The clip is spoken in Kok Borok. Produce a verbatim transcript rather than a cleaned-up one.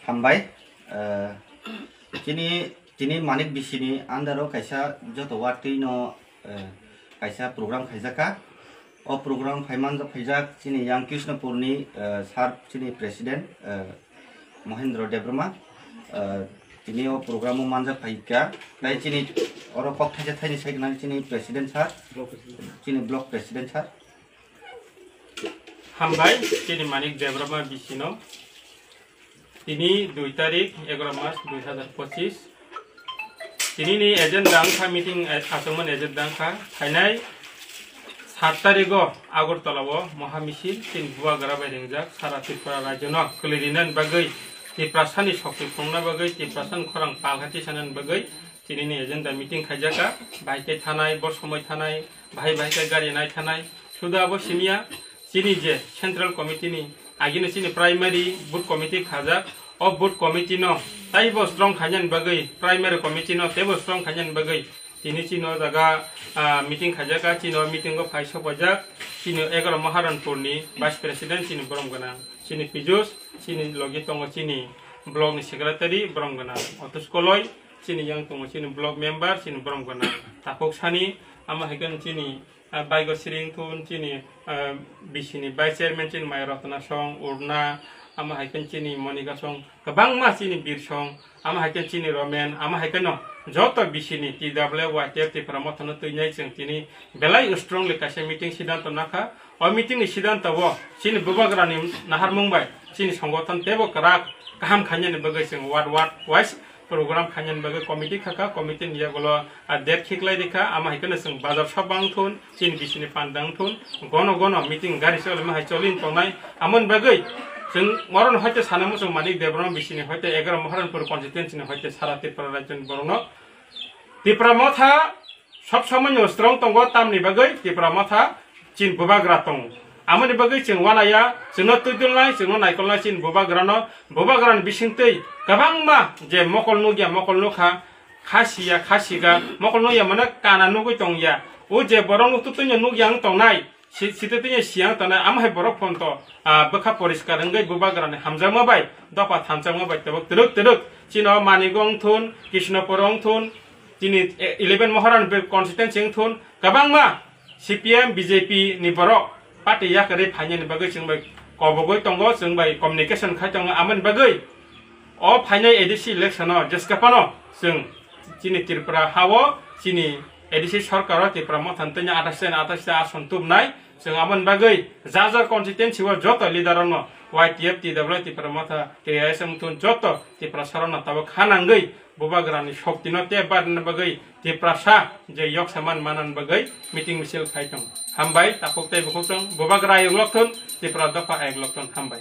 Hambai, eh, chini, chini Manik bisini under o kaisa joto watwi no, eh, kaisa program khaijakha. O program phai manjak phaijak chini Yang Krishnapurni, eh, sir chini president, eh, Mohendra Debbarma, eh, tini o program o manjak phaikha. Tai chini oro kok thaisa thaini sai nang chini president sir, chini block president sir. Hambai, chini Manik Debbarma bisino. Tini dui tarik, egaroh mas dui hazar pochis. Tini ni agenda wngkha meeting, eh, achomani agenda wngkha. Phainai sat tarigo Agartala o moha misil chini bubagra bai ringjak sara Tripura rajyo no kwlwi rinani bagwi, Tiprasani sokti phunukna bagwi, Tiprasani khorang palhati sanani bagwi tini ni agenda meeting khaijakha. Bahai khe thanai, bo somoi thanai, bahai bahai khe gari nai thanai. Suda abo simiya, chini je Central Committee ni agini chini primary booth committee khajak, o booth committee no taibo strong khainani bagwi, primary committee no teibo strong khainani bagwi tini chini o jaga, ah, meeting khaijakha, chini o meeting o phai sokojak chini egaroh Maharanpur ni vice president chini borom gwnang, chini Pijus, chini logi tongo chini block ni secretary borom gwnang, Otus Koloi, chini yang tongo chini block member chini borom gwnang, takhuk sani, amo hai khe chini ah, Baigo Siring thun chini, ah, bisini vice chairman chini Maya Ratna Song, Urna, amo hai khe chini Monika Song, kwbangma chini Bir Song, amo hai khe chini Romen, amo hai khe no joto bisini T W Y T F Tipra Motha no twinai chwng tini belai strongly kaisa meeting siddhanto nakha. O meeting ni siddhanto o chini bubagra ni naharmung bai chini songothon teibo kwrak kaham khainani bagwi chwng ward ward wise program khainani bagwi committee khakha, committee ni yagulo, ah, date khiklai rikha, amo hai kheno chwng bazar sop wng thun, chini bisini panda wng thun, gono gono meeting gari choli ma hai choli tongnai, amoni bagwi chwng moron hoite sana muchung Manik Debbarma bisini hoite egaroh Maharanpur constituency ni hoite sara Tripura rajyo ni borok no Tipra Motha sob somoi no strong tongo, tamni bagwi Tipra Motha chini bubagra tongo. Amoni bagwi chwng wanaya, chwngno twidulnai, chwngno naikolnai chini bubagrano, bubagrani bisingtwi kwbangma je mokol nukya, mokol nukha, kha siya, kha siga, mokol nukya mane kana nugwi tongya. O je borok nuktuktwino nukya wng tongnai, si-, sitwtwino siya wng tongnai, amo hai borok phonto, ah, bwkha poriskar wngwi bubagrani hamjakma bai, dopha thanjakma bai tabuk twrwk twrwk chino Manigo wng thun, Krishnapur wng thun, chini, eh, eleven Moharan constituency wng thun, kwbangma C P M, B J P ni borok party yakarwi phainani bagwi chwng bai kobogwi tongo, chwng bai communication khai tongo. Amoni bagwi o phainai A D C election o jeska phano chwng chini Tripura hao chini A D C sorkar o Tipra Motha ni twi athais ta, athais ta ason tubnai. Chwng amoni bagwi ja ja constituency o joto leader rokno Y T F, T W, Tipra Motha, T I S wng thun joto Tiprasa rokno tabuk ha nangwi bubagrani soktino tei barina bagwi Tiprasa je yoksa man manani bagwi meeting misil khai tongo. Hambai, takhuk tei bukhuk chwng bubagra ayuk lok thun, Tipra dopha ayuk lok thun. Hambai.